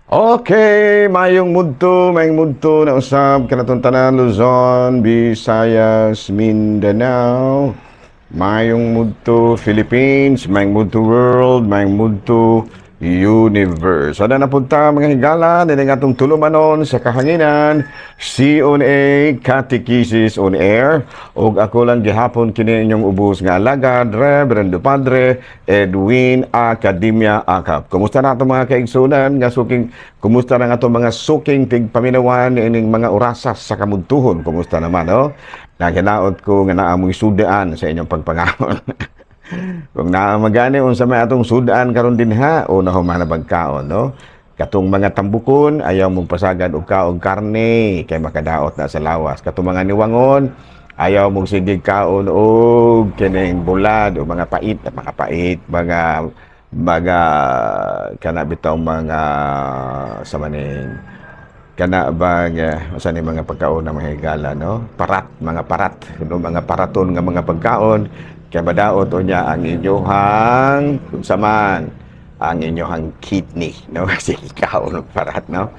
Okay, mayong mudto na usab kanatong tanan, Luzon, Visayas, Mindanao. Mayong mudto, Philippines, mayong mudto, world, mayong mudto, universe. Sana napunta, mga higala, nining atong tulumanon sa kahanginan, CONA Catechesis on Air. Ug ako lang gihapon kini inyong ubos nga alagad, Reverendo Padre Edwin Academia Acap. Kumusta na atong mga kaigsunan nga suking, kumusta na nga atong mga suking tigpaminawan ining mga orasas sa kamudtuhon? Kumusta naman, no? Naginaot ko nga naa moy sudaan sa inyong pagpangaon. Kung naa magani, unsa may atong sudaan karon dinha o nahuman na pagkaon, no? Katong mga tambukon, ayaw mong pasagad og kaog karne kay makadaot na sa lawas. Katong mga niwangon, ayaw mong sigig kaon og kining bulad o mga pait, mga kana bitaw, mga sa maning kana bang uh, ni mga pagkaon na mga higala, no? Parat, mga parat, no? Mga paraton nga mga pagkaon kay madaot unya ang inyuhang unsa man ang inyuhang kidney, no? Kasi ikaw og parat, no?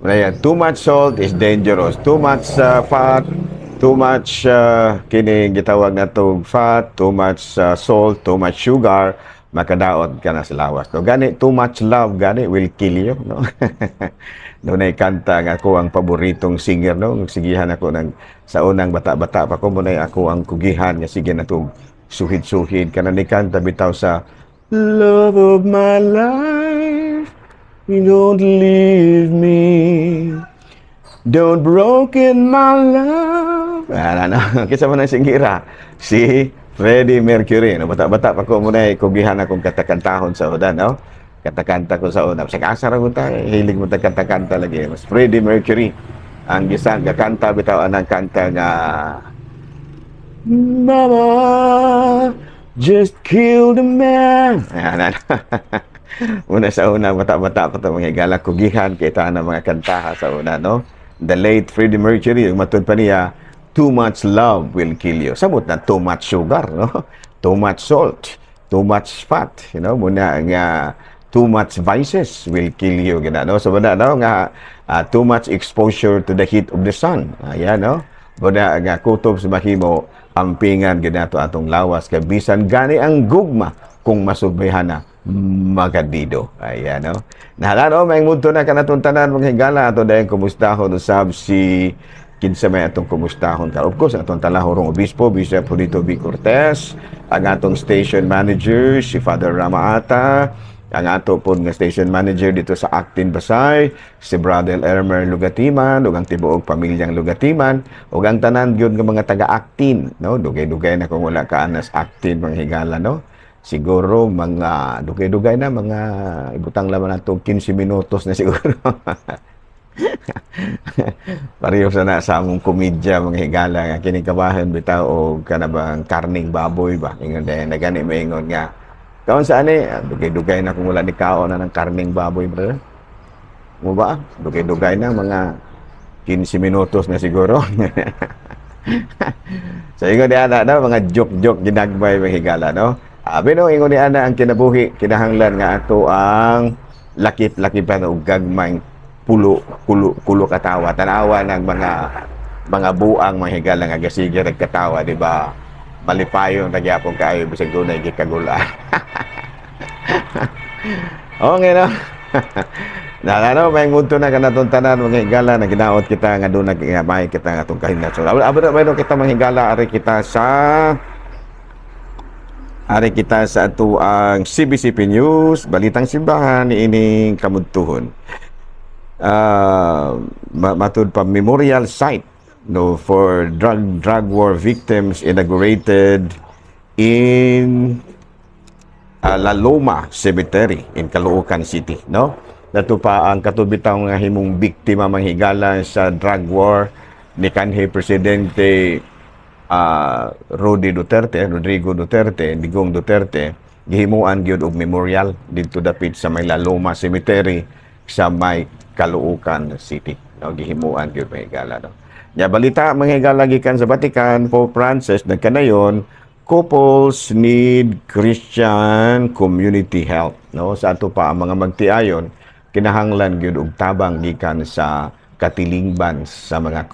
Ayan, too much salt is dangerous. Too much fat, too much kining gitawag na to fat, too much salt, too much sugar, makadaot ka na sa lawas. No? Gani, too much love, gani, will kill you. No? Doon ay kanta nga ako ang paboritong singer, no? Sigihan ako ng sa unang bata-bata pa ko mo ako ang kugihan nga sige na to suhid-suhid kana ni kanta bitaw sa "Love of my life, you don't leave me, don't broken my love." Ano, ano, kinsa man ang singira? Si Freddie Mercury. No, bata-bata pa ko mo na kugihan akong katakantahon sa una, no? Katakanta ko sa una. Sa asa ra ko ta, hilig mo kanta-kanta lagi. Mas Freddie Mercury ang gisang kakanta bitaw anang kanta nga "Mama just killed a man." Ayan, ano. Una sa una, bata-bata pa ito, mga higala, kugihan, kita na mga kantaha sa una, no? The late Freddie Mercury, yung matud pa niya, "Too much love will kill you." Samot na too much sugar, no? Too much salt, too much fat, muna nga too much vices will kill you, gina, no? So, muna, no, nga too much exposure to the heat of the sun. Ayan, no? Muna nga kutob sa mahimo, ampingan ginato atong lawas kay bisan gani ang gugma kung masulbayhan na magadido. Ayan, no? Nahala, no, may mudto na kanatong tanan, mga higala, ato dayon kumustahon usab si kinsa may atong kumustahon ka. Of course, atong talahorong obispo, Bishop Julito B. Cortez, ang atong station manager, si Father Ramaata, ang ato po nga station manager dito sa Actin Basay, si Brother Elmer Lugatiman, ug ang tibuok pamilyang Lugatiman, ug ang tanan gyud nga mga taga-Actin, no? Dugay-dugay na kung wala ka anas Actin, mga higala, no? Siguro mga dugay-dugay na, mga ibutang laman nato 15 minutos na siguro. Pareho sa na sa among komedya, mga higala, nga kini kabahan bitaw og kana bang karning baboy ba, ingon dahil na gani maingon nga kaon sa ani, dugay-dugay na kung wala ni kaon na ng karning baboy, brother mo ba? Dugay-dugay na, mga 15 minutos na siguro. So ingon ni ana, no, mga joke-joke ginagmay, mga higala, no? Abi no, ingon ni ana ang kinabuhi kinahanglan nga ato ang lakip-lakipan og gagmay pulo kulo kulo katawa. Tanawa ng mga buang, mga higala, nga gasige katawa, di ba? Malipayon ra gyapon kaayo bisag dunay gikagulaan. Okay, no? Na ano, may mudto na kanatong tanan, mga higala, na ginaot kita nga doon nag kita nga atong kahinat. So, abo na kita, mga higala, ari kita sa ato ang CBCP News, Balitang Simbahan niining kamudtuhon. Matud pa, memorial site, no, for drug war victims inaugurated in La Loma Cemetery in Caloocan City, no? Dato pa ang katubitaw nga himong biktima, mga higala, sa drug war ni kanhi presidente Rodi Duterte, Rodrigo Duterte, Digong Duterte, gihimuan gyud og memorial didto dapit sa may La Loma Cemetery sa may Caloocan City. No, gihimuan gyud, mga higala, no. Ya balita, mga higala, gikan sa Vatican, Pope Francis nagkanayon, couples need Christian community help, no? Sa ato pa ang mga magtiayon Kinahanglan gyud og tabang gikan sa katilingban sa mga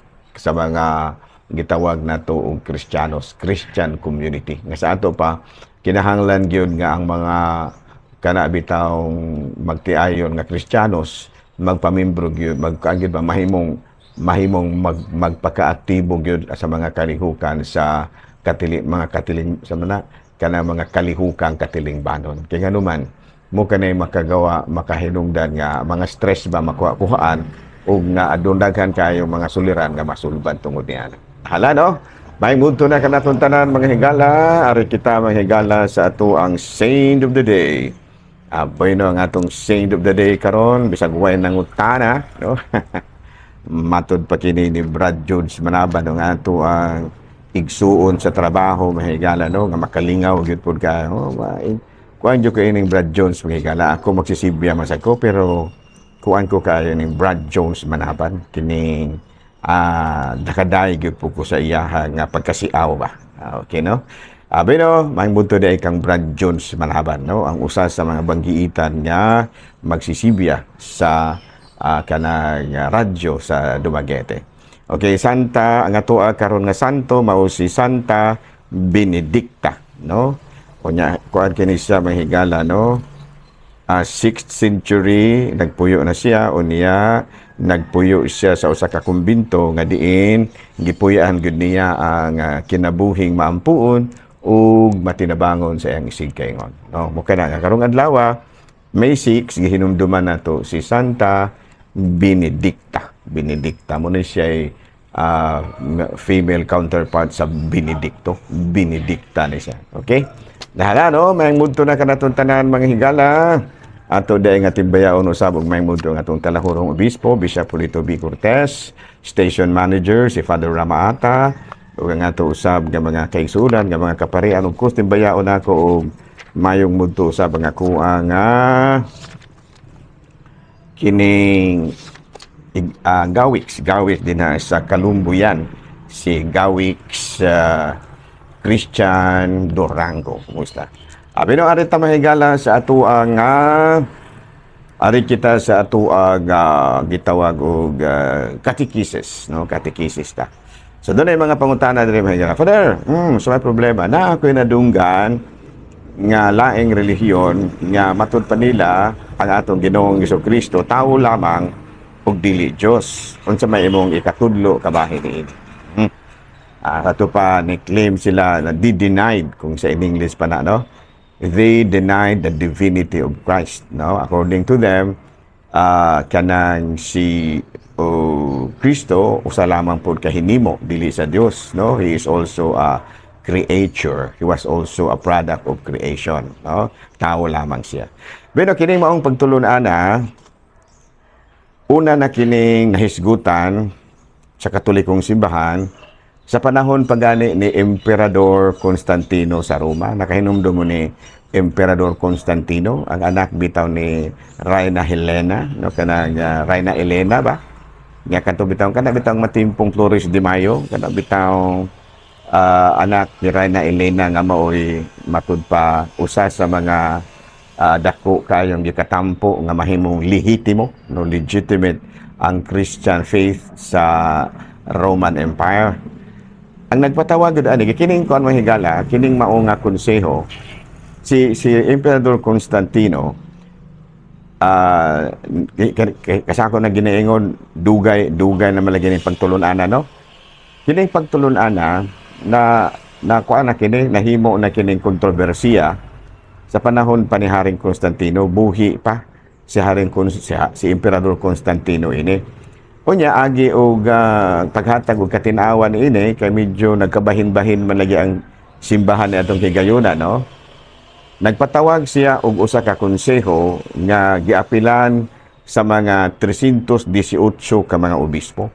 gitawag nato og Kristiyanos, Christian community. Nga sa ato pa, kinahanglan gyud nga ang mga kana bitawng magtiayon nga Kristiyanos magpamimbro gyud, magkuan gyud ba, mahimong mahimong magpakaaktibo gyud sa mga kalihukan sa katili mga katiling sa mga kana mga kalihukang katilingbanon. Kay nganuman mo kanay makagawa, makahinungdan nga mga stress ba makuha-kuhaan ug nga adun daghan kayo mga suliran nga masulbad tungod niya. Hala, no? May mudto na kanatong tanan, mga higala. Ari kita, mga higala, sa ato ang Saint of the Day. Aboy no, ang atong Saint of the Day karon bisag way nangutana, no? Matod pa kini ni Brad Jones Manaban, no, nga ato ang igsuon sa trabaho, mga higala, no, nga makalingaw gyud pud ka. Oh, kuan jud ko ining Brad Jones, mga higala. Ako magsisibya man sa ko, pero kuan ko kayo ning Brad Jones Manaban kining nakaday gyud po ko sa iyaha nga pagkasiaw ba. Okay, no? Abi no, may bunto di kang Brad Jones Manaban, no, ang usa sa mga banggiitan nga magsisibya sa kanang radyo sa Dumaguete. Okay, Santa, ang atoa karon nga santo mao si Santa Benedicta, no? Unya kuan kini siya, mga higala, no? 6th century nagpuyo na siya. Unya nagpuyo siya sa usa ka kumbinto nga diin gipuyaan gyud niya ang kinabuhing maampuon ug matinabangon sa iyang isigkaingon, no? Mo kana nga karong adlaw, May 6, gihinumduman nato si Santa Benedicta. Benedicta mo ni siya, female counterpart sa Benedicto. Benedicta ni siya. Okay? Nahala, no? May mudto na kanatong tanan, mga higala. Ato dahil nga timbayaon usab og may mudto nga atong talahurong obispo, Bishop Polito B. Cortez, station manager si Father Ramaata, ug ang ato usab nga mga kaigsuonan, nga mga kaparian, ug kus timbayaon nako og mayong mudto usab ang ako nga kining Gawix, Gawix din na sa Kalumbuyan, si Gawix Christian Durango. Kumusta? Abi no, ari ta, mahigala, sa ato ang ari kita sa ato ang gitawag og catechesis, no? Catechesis ta. So doon ay mga pangutana diri, mahigala. "Father, so may problema na ako'y nadunggan nga laing relihiyon nga matud pa nila ang atong Ginoong Kristo tao lamang ug dili Dios. Unsa may imong ikatudlo kabahin niini?" Ato pa ni claim sila na di denied kung sa in English pa na, no? They denied the divinity of Christ, no? According to them, kanang si Kristo usa lamang pod ka hinimo, dili sa Dios, no? He is also a creature. He was also a product of creation, no? Tao lamang siya. Pero kining maong pagtulun-ana, una na kining nahisgutan sa Katolikong simbahan sa panahon pagani ni Emperador Constantino sa Roma. Nakahinumdum mo ni Emperador Constantino, ang anak bitaw ni Reyna Helena, no, kanang Reyna Elena ba? Nga kadto bitaw kana bitaw matimpong Flores de Mayo, kana bitaw anak ni Reyna Elena nga maoy matud pa usa sa mga dako kayong gikatampo nga mahimong lehitimo, no, legitimate ang Christian faith sa Roman Empire. Ang nagpatawag gud ani kining kuan, mga higala, kining mao nga konseho, si Emperador Constantino, kasako na ginaingon, dugay dugay na malagi ning pagtulun-ana, no? Kining pagtulun-ana na na kuan na kini, nahimo na kining kontrobersiya sa panahon pa ni Haring Constantino, buhi pa si Haring si Emperador Constantino ini. Unya agi og paghatag og katinawan ini kay medyo nagkabahin-bahin man lagi ang simbahan ni atong higayuna, no? Nagpatawag siya og usa ka konseho nga giapilan sa mga 318 ka mga obispo.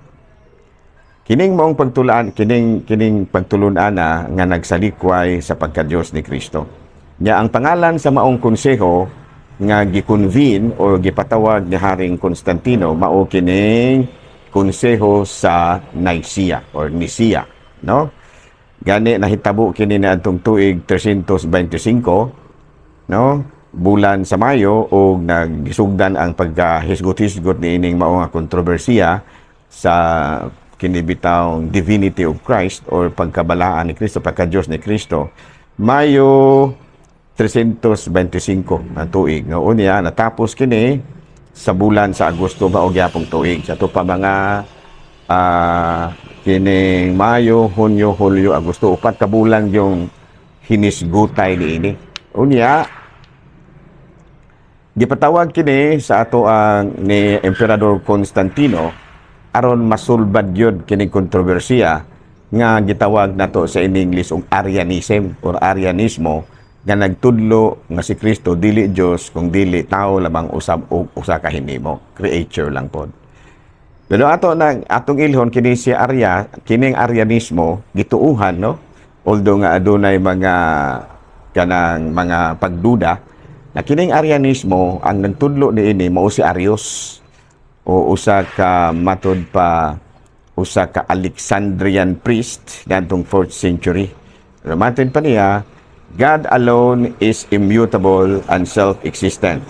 Kining maong pagtulaan, kining kining pagtulun-ana nga nagsalikway sa pagkadiyos ni Kristo. Nya ang pangalan sa maong konseho nga gi-convene o gipatawag ni Haring Constantino mao kining Konseho sa Nicaea or Nicaea, no? Gani nahitabo kini na atong tuig 325, no? bulan sa Mayo og naggisugdan ang pagkahisgot-hisgot niining mao nga kontrobersiya sa kini bitawng divinity of Christ or pagkabalaan ni Kristo, pagka-Diyos ni Kristo, Mayo 325 ang tuig. No, unya natapos kini sa bulan sa Agosto mao gyapong tuig. Sa ato pa mga kining Mayo, Hunyo, Hulyo, Agosto, 4 ka bulan yung hinisgutay niini. Unya gipatawag kini sa ato ang ni Emperador Constantino aron masulbad gyud kining kontrobersiya nga gitawag nato sa in English og Arianism or Arianismo, nga nagtudlo nga si Kristo dili Dios kung dili tao lamang usab og usa ka hinimo, creature lang pod. Pero ato nang atong ilhon kini si Arya, kining Arianismo gituuhan, no, although nga adunay mga kanang mga pagduda na kining Arianismo ang nagtudlo niini mao si Arius o usa ka matud pa usa ka Alexandrian priest ngadtong 4th century. Pero matud pa niya, God alone is immutable and self-existent,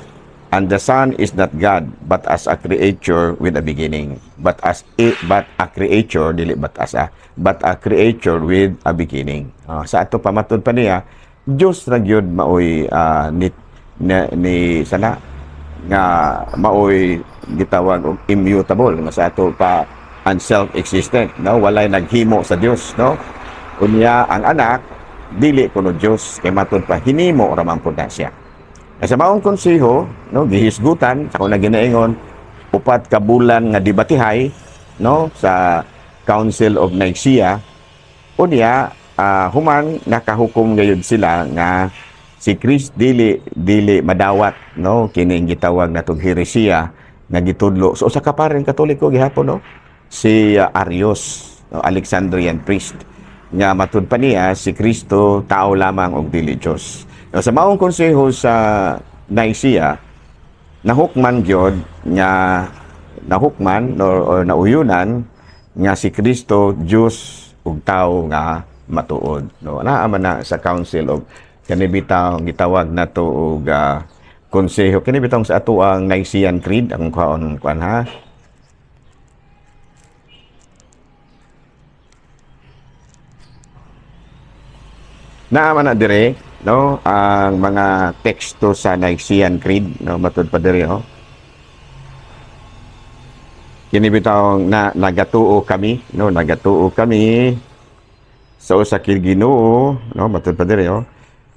and the Son is not God, but as a creature with a beginning. But a creature, dili but as a, but a creature with a beginning. Sa ato pamatud pa niya, Dios ra gyud maoy ni sana nga maoy gitawag og immutable, nga sa ato pa and self-existent, no, walay naghimo sa Dios, no. Unya ang anak dili kuno Dios kay matud pa hinimo ra man pud na siya. Sa maong konseho, no, gihisgutan sa akong ginaingon, 4 ka bulan nga debatihay, no, sa Council of Nicaea. Unya human nakahukom gayud sila nga si Christ dili madawat, no, kining gitawag natong heresiya nga gitudlo. So usa ka pareng Katoliko gihapon, no, si Arius, no, Alexandrian priest, nga matud pa niya si Kristo tao lamang og dili Dios. No, sa maong konseho sa Nicaea, nahukman gyud nga nahukman or nauyunan nga si Kristo Dios ug tao nga matuod. No, naa man na sa Council of kani bitaw gitawag nato og konseho kini bitaw sa ato ang Nicene Creed ang kuan kuan ha. Naa man na dire, no, ang mga teksto sa Nicene Creed, no, matud pa dire, oh. Kini bitaw na nagatuo kami, no, nagatuo kami sa usa ka Ginoo, no, matud pa dire, oh.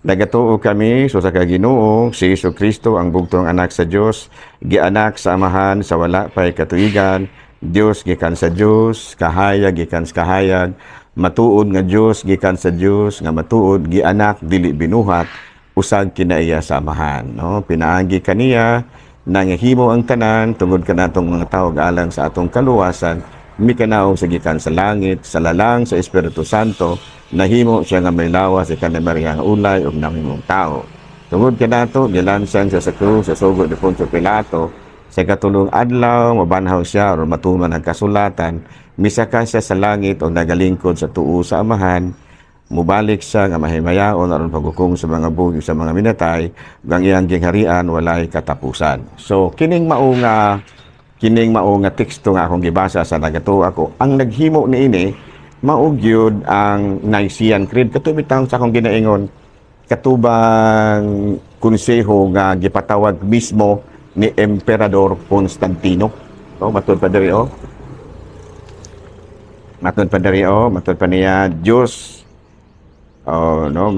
Nagatuo kami sa usa ka Ginoo, si Hesus Kristo ang bugtong anak sa Dios, gianak sa Amahan sa wala pay katuigan, Dios gikan sa Dios, kahayag gikan sa kahayag, matuod nga Dios gikan sa Dios nga matuod, gianak dili binuhat, usag kinaiya sa Amahan, no. Pinaagi kaniya nangahimo ang tanan tungod kanatong mga tawo alang sa atong kaluwasan, mikanaog sa gikan sa langit sa lalang sa Espiritu Santo, nahimo siya nga may lawas sa ni Maria nga ulay ug nahimong tao. Tungod kanato gilansang siya sa krus sa sugod ni Poncio Pilato. Sa katulong adlaw mabanhaw siya aron matuman ang kasulatan, misaka siya sa langit o nagalingkod sa tuo sa Amahan, mubalik siya nga mahimayaon aron paghukom sa mga buhi sa mga minatay, ug ang iyang gingharian walay katapusan. So kining mao nga teksto nga akong gibasa sa nagatuo ako, ang naghimo niini mao gyud ang Nicene Creed. Kato bitaw sa akong ginaingon, katubang konseho nga gipatawag mismo ni Emperador Constantino. Oh, matud pa diri, oh. Matud pa diri, oh, matud pa niya Dios. Oh, no,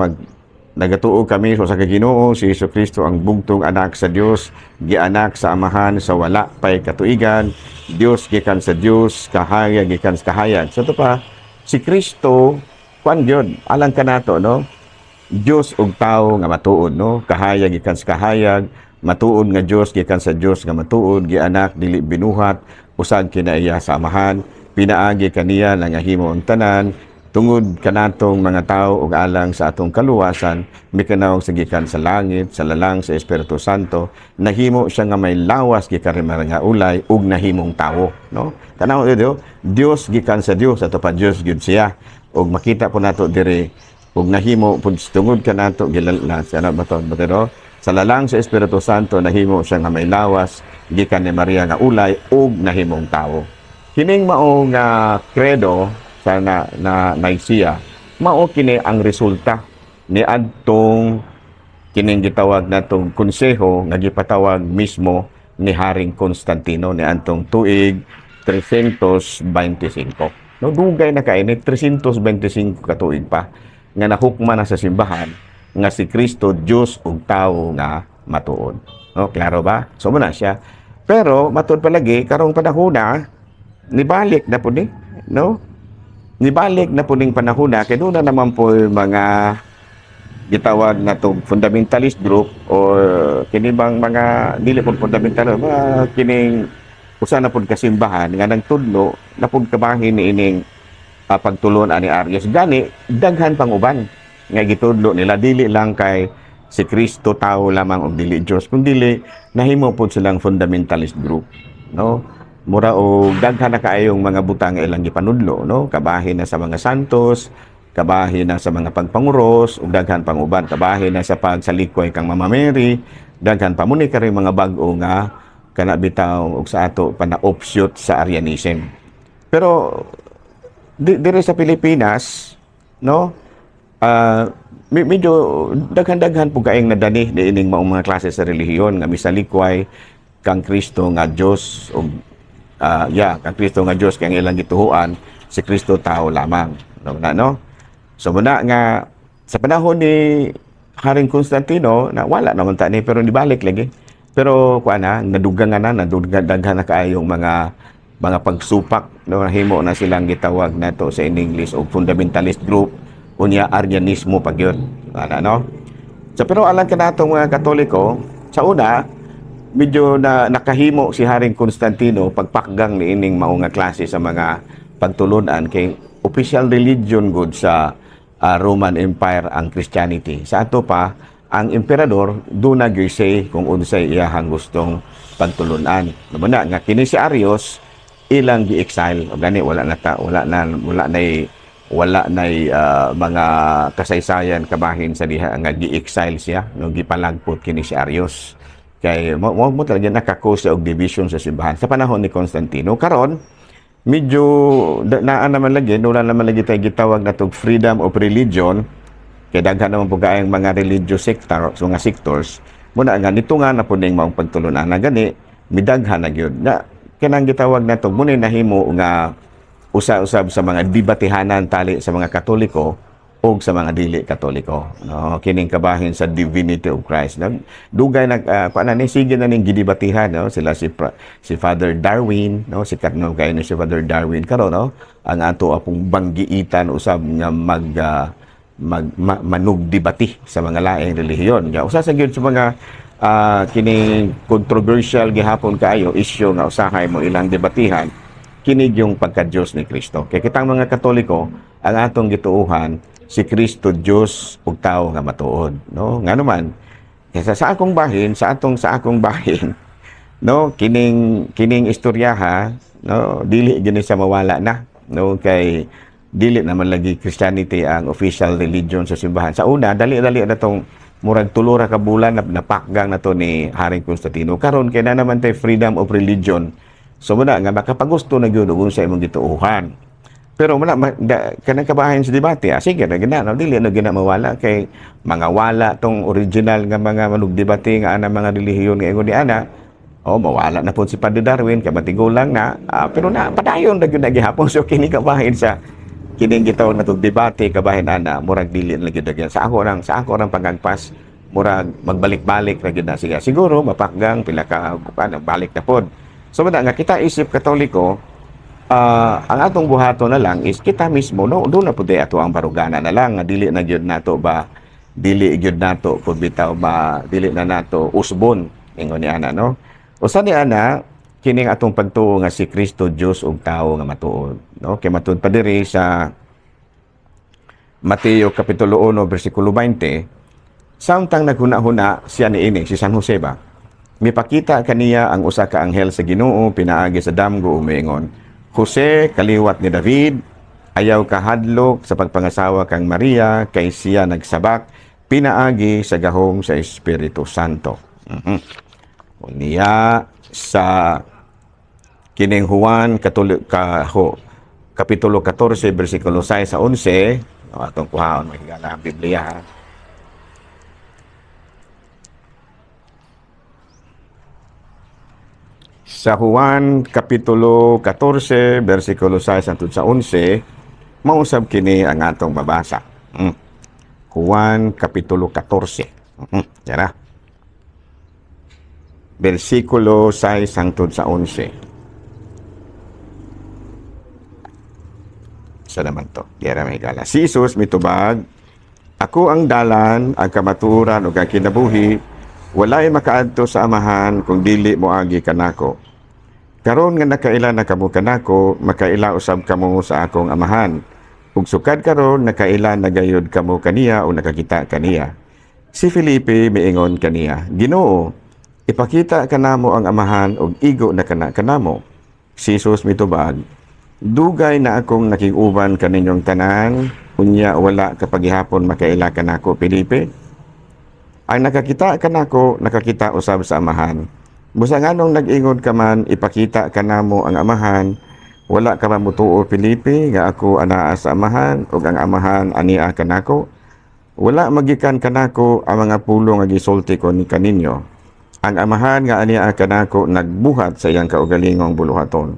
nagatuo kami sa Ginoo si Hesus Kristo ang bugtong anak sa Dios, gianak sa Amahan sa wala pay katuigan, Dios gikan sa Dios, kahayag gikan sa kahayag. So to pa si Kristo kuan gyud alang kanato, no, Dios ug tawo nga matuod, no, kahayag gikan sa kahayag, matuod nga Dios gikan sa Dios nga matuod, gianak dili binuhat, usag kinaiya sa Amahan, pinaagi kaniya nangahimo ang tanan tungod kanatong mga tawo ug alang sa atong kaluwasan, mikanaog sa gikan sa langit sa lalang sa Espiritu Santo, nahimo siya nga may lawas gikan nga ulay ug nahimong tawo, no. Tanaw dito, Dios gikan sa Dios, ato pa Dios gyud siya, ug makita po nato diri ug nahimo pud tungod kanato gilala sa ba to, Sa lalang sa Espiritu Santo nahimo siya nga may lawas gikan ni Maria nga ulay ug nahimong tawo. Kining mao nga credo sa na Nicaea, mao kini ang resulta ni adtong kining gitawag natong konseho nga gipatawag mismo ni Haring Constantino ni antong tuig 325. No, dugay na kay ni, 325 ka tuig pa nga nahukma na sa simbahan nga si Kristo Dios ug tawo nga matuod. No, klaro ba? So mao na siya. Pero matud palagi karong panahona nibalik na pud ni, no? Nibalik na pud ning panahona kay doon na naman po yung mga gitawag na to fundamentalist group or kini bang mga dili pud fundamental, mga kining usa na pud kasimbahan nga nagtudlo na pud kabahin ni ining pagtulon ani Arius. Gani daghan pang uban nga gitudlo nila, dili lang kay si Kristo tao lamang og dili Dios, kun dili nahimo pud silang fundamentalist group, no? Mura og daghan na kaayong mga butang nga ilang gipanudlo, no? Kabahin na sa mga santos, kabahin na sa mga pagpanguros ug daghan pang uban, kabahin na sa pagsalikway kang Mama Mary, daghan pa muni kari mga bag-o nga kana bitaw og sa ato pa na offshoot sa Arianism. Pero diri sa Pilipinas, no, medyo daghan-daghan po kaayong nadani niining maong mga klase sa relihiyon nga misalikway kang Kristo nga Dios ug yeah, kang Kristo nga Dios, kay ang ilang gituhuan si Kristo tao lamang, no na, no? So muna nga sa panahon ni Haring Constantino na wala naman ta ni, pero nibalik lagi. Pero kuan na, nadugangan na, nadughan na kaayong mga pagsupak, no? Himo na silang gitawag nato sa in English og fundamentalist group, unya Arianismo pag yun ana, no? So pero alang kanatong mga Katoliko, sa una medyo na nakahimo si Haring Constantino pagpakgang ni ining mao nga klase sa mga pagtulunan kay official religion gud sa Roman Empire ang Christianity. Sa ato pa, ang emperador duna gyud say kung unsay iyahang gustong pagtulunan. Mao na nga kini si Arius ilang gi-exile. O gani wala na ta, wala na mga kasaysayan kabahin sa diha nga gi-exile siya, no? Gipalagpot kini si Arius kay mo talaga naka-cause og division sa simbahan sa panahon ni Constantino. Karon medyo naa naman lagi, wala naman lagi tayo gitawag na tog freedom of religion kay daghan naman po kaayong mga religious sector, so nga sectors. Muna nga nito nga na po ning maong pagtulunan na gani midaghan na gyud na kanang gitawag nato muna nahimo nga usa-usab sa mga debatihanan tali sa mga Katoliko o sa mga dili Katoliko, no? Kining kabahin sa divinity of Christ, no? Dugay nag kuan na ni, sige na ning gidebatihan, no? Sila si Father Darwin, no? Sikat no kay ni si Father Darwin karon, no? Ang ato apong banggiitan usab nga mag mag ma, manugdebati sa mga laing relihiyon. Nga usa sa gyud sa mga kining controversial gihapon kaayo issue nga usahay mo ilang debatihan kini yung pagka-Diyos ni Kristo. Kay kitang mga Katoliko, ang atong gituuhan si Kristo Diyos ug tao nga matuod, no? Ngano man kaysa sa akong bahin, sa akong bahin, no, kining kining istoryaha, no, dili gini sa mawala na, no? Kay dili naman lagi Christianity ang official religion sa simbahan. Sa una, dali-dali na tong murag 3 ra ka bulan na napakgang na to ni Haring Constantino. Karon kay na naman tay freedom of religion. So muna nga makapagusto na gyud og unsa imong gituohan. Pero muna kanang kabahin sa debate, sige na gina, no, dili na gina mawala kay mga wala tong original nga mga manugdebate nga ana mga relihiyon nga ingon ni ana. Oh, mawala na po si Padre Darwin kay matigulang na, pero na padayon na gyud na gihapon. So kini kabahin sa kining gitawag na tong debate kabahin ana, murag dili na gyud na. Sa ako rang pagagpas, murag magbalik-balik ra gyud na siya. Siguro mapakgang pila ka ano, balik na pod. So muna nga kita isip Katoliko, ang atong buhaton na lang is kita mismo, no, doon na pud ato ang barugana na lang nga dili na gyud nato ba, dili gyud nato pud bitaw ba, dili na nato usbon ingon ni ana, no? Usa ni ana kining atong pagtuo nga si Kristo Dios ug tawo nga matuod, no? Kay matud pa diri sa Mateo kapitulo 1 bersikulo 20, samtang naghuna-huna siya niini, si San Jose ba, mipakita kaniya ang usa ka anghel sa Ginoo pinaagi sa damgo ug miingon, "Jose, kaliwat ni David, ayaw kahadlok sa pagpangasawa kang Maria kay siya nagsabak pinaagi sa gahom sa Espiritu Santo. Unya sa kining Juan Kapitulo 14 bersikulo 6 sa 11, atong kuhaon mga higala ang Biblia, ha. Sa Juan Kapitulo 14 bersikulo 6 hangtod sa 11, mausab kini ang atong mabasa. Juan Kapitulo 14. Yan na. Bersikulo 6 hangtod sa 11. Sa naman to. Diara may gala. Si Jesus mitubag, "Ako ang dalan, ang kamatuoran ug ang kinabuhi, walay makaadto sa Amahan kung dili moagi kanako. Karon nga nakaila na kamo kanako, makaila usab kamo sa akong Amahan. Ug sukad karon nakaila na gayud kamo kaniya o nakakita kaniya." Si Felipe miingon kaniya, "Ginoo, ipakita kanamo ang Amahan ug igo na kana kanamo." Si Jesus mitubag, "Dugay na akong nakig-uban kaninyong tanan, unya wala kapagihapon makaila kanako, Felipe? Ang nakakita kanako, nakakita usab sa Amahan. Busa nganong nag-ingon ka man, 'Ipakita kanamo ang Amahan'? Wala ka ba mutuo, Felipe, nga ako anaa sa Amahan ug ang Amahan ania kanako? Wala magikan kanako ang mga pulong nga gisulti ko ni kaninyo. Ang Amahan nga ania kanako nagbuhat sa iyang kaugalingong buluhaton.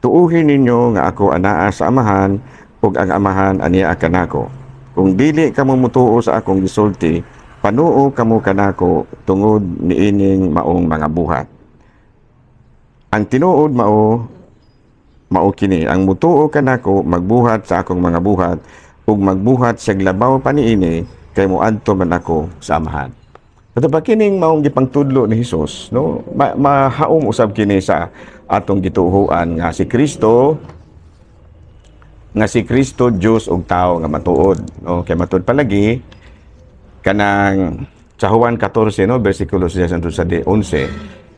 Tuuhin ninyo nga ako anaa sa Amahan ug ang Amahan ania kanako. Kung dili kamo mutuo sa akong gisulti, panuo kamo kanako tungod niining maong mga buhat. Ang tinuod mao mao kini, ang mutuo kanako magbuhat sa akong mga buhat ug magbuhat siya labaw pa niini kay moadto man ako sa Amahan." Ato pa kining maong gipangtudlo ni Hesus, no, mahaom usab kini sa atong gituohan nga si Kristo Dios ug tawo nga matuod, no? Kay matud palagi kanang sa Juan 14, no, bersikulo 6 hangtod sa 11,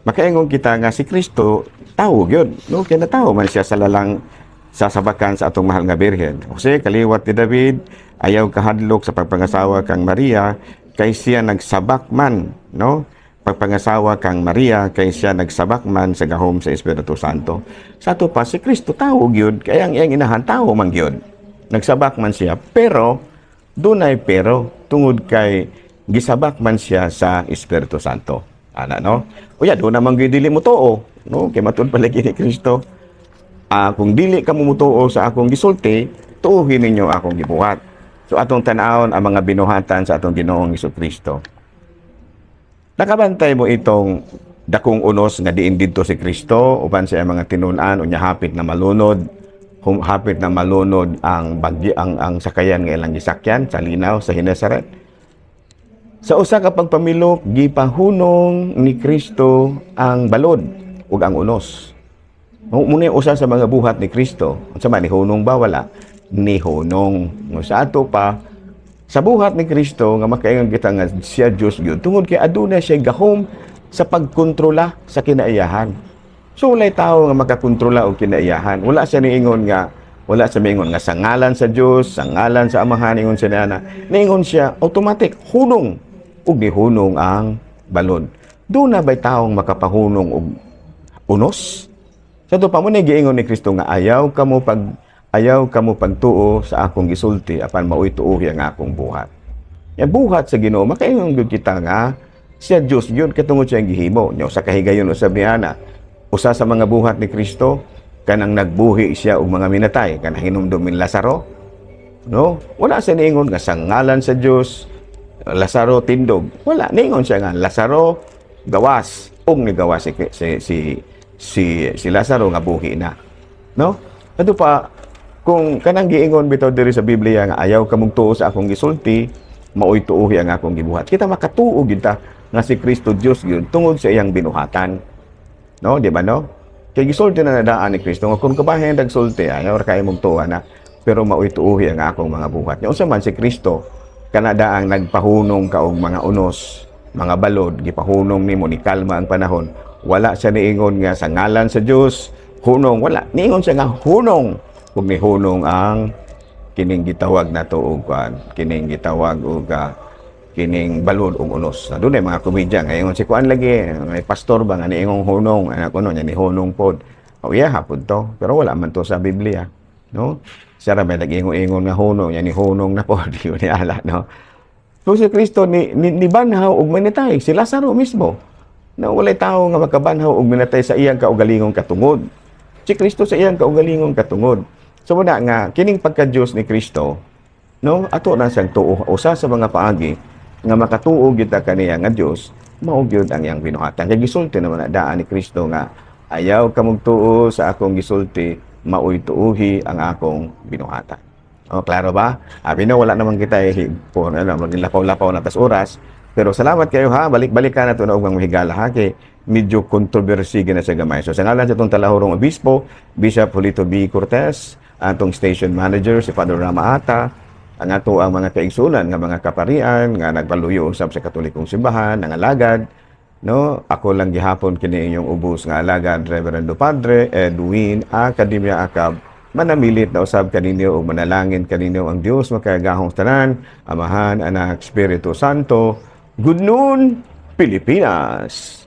makaingon kita nga si Kristo tawo gyud, no, kay natawo man siya sa lalang sasabakan sa atong mahal nga Birhen. Jose, kaliwat ni David, ayaw kahadlok sa pagpangasawa kang Maria kay siya nagsabak man, no? Pagpangasawa kang Maria kay siya nagsabak man sa gahom sa Espiritu Santo. Sa ato pa si Kristo tawo gyud, kay ang iyang inahan tawo man gyud. Nagsabak man siya, pero dunay pero tungod kay gisabak man siya sa Espiritu Santo. Ana, no? Uya do naman gyud dili mo tuo, no? Kay matud palagi ni Kristo, kung dili ka mutuo sa akong gisulti, tuohin ninyo akong gibuhat. So atong tan-awon ang mga binuhatan sa atong Ginoong Hesukristo. Nakabantay mo itong dakong unos nga diin didto si Kristo uban sa mga tinun-an, unya hapit na malunod, hapit na malunod ang bagyo, ang sakayan nga ilang gisakyan sa linaw sa Genesaret. Sa usa ka pagpamilok, gipahunong ni Kristo ang balod ug ang unos. Muna usa sa mga buhat ni Kristo. Unsa man, nihunong ba? Wala. Nihunong. Sa ato pa, sa buhat ni Kristo nga makaingon kita nga siya Dios gyud tungod kay aduna siya gahom sa pagkontrola sa kinaiyahan. So walay tawo nga makakontrola og kinaiyahan. Wala siya niingon nga, wala siya miingon nga sa ngalan sa Dios, sa ngalan sa Amahan, ingon siya niana. Niingon siya automatic hunong ug nihunong ang balod. Doon na ba'y taong makapahunong og unos? Sa ato pa mo ni giingon ni Kristo nga ayaw kamo pagtuo sa akong gisulti apan maoy tuohi ang akong buhat. Ya buhat sa Ginoo makaingon gyud kita nga siya Dios gyud katungod siya gihimo. Nya sa kahigayon usab ni ana, usa sa mga buhat ni Kristo kanang nagbuhi siya og mga minatay, kanang hinumdum ni Lazaro, no? Wala siya niingon nga sa ngalan sa Dios, Lazaro tindog. Wala niingon siya nga Lazaro gawas, ug nigawas si Lazaro nga buhi na, no? Ato pa kung kanang giingon bitaw diri sa Biblia nga ayaw kamong tuo sa akong gisulti, maoy tuohi ang akong gibuhat. Kita makatuo gyud ta nga si Kristo Dios gyud tungod sa iyang binuhatan. No, di ba, no? Kay gisulti na nadaan ni Kristo nga kung kabahin nagsulti, ayaw ra kay mong tuo na, pero maoy tuohi ang akong mga buhat. Nya unsa man si Kristo kanadaang nagpahunong ka og mga unos, mga balod, gipahunong nimo ni kalma ang panahon. Wala siya niingon nga sa ngalan sa Dios, hunong, wala. Niingon siya nga hunong. Ug nihunong ang kining gitawag na og kuan, kining gitawag og Kining balod ug unos. Na dunay mga komedya ngayon si kuan lagi, may pastor ba nga niingong hunong, anak kuno nya ni hunong pod. O iya hapon to, pero wala man to sa Biblia, no? Siya ra may nag-ingon-ingon nga hunong, nya ni hunong na pod, di ni ala, no? So si Kristo ni banhaw og minatay si Lazaro mismo. Na walay tawo nga makabanhaw og minatay sa iyang kaugalingong katungod. Si Kristo sa iyang kaugalingong katungod. So muna nga kining pagka-Dios ni Kristo, no, ato na siyang tuo. Usa sa mga paagi nga makatuo kita kaniya nga Dios, mao gyud ang iyang binuhatan. Kay gisulti naman na daan ni Kristo nga ayaw ka tuo sa akong gisulti, maoy tuuhi ang akong binuhatan. O, klaro ba? Abi no, wala naman kita eh, po, ano, maging lapaw-lapaw na tas oras. Pero salamat kayo ha, balik-balik ka na ito na ugmang mahigala ha, kay medyo controversy na sa gamay. So sa ngalan sa itong talahurong obispo, Bishop Julito B. Cortez, atong station manager, si Father Rama Ata, ang ato ang mga kaigsunan nga mga kaparian nga nagpaluyo usab sa Katolikong simbahan, ang alagad, no? Ako lang gihapon kini inyong ubos nga alagad, Reverendo Padre Edwin Academia Acab, manamilit na usab kaninyo ug manalangin kaninyo ang Dios makagagahong tanan, Amahan, Anak, Espiritu Santo. Good noon, Pilipinas.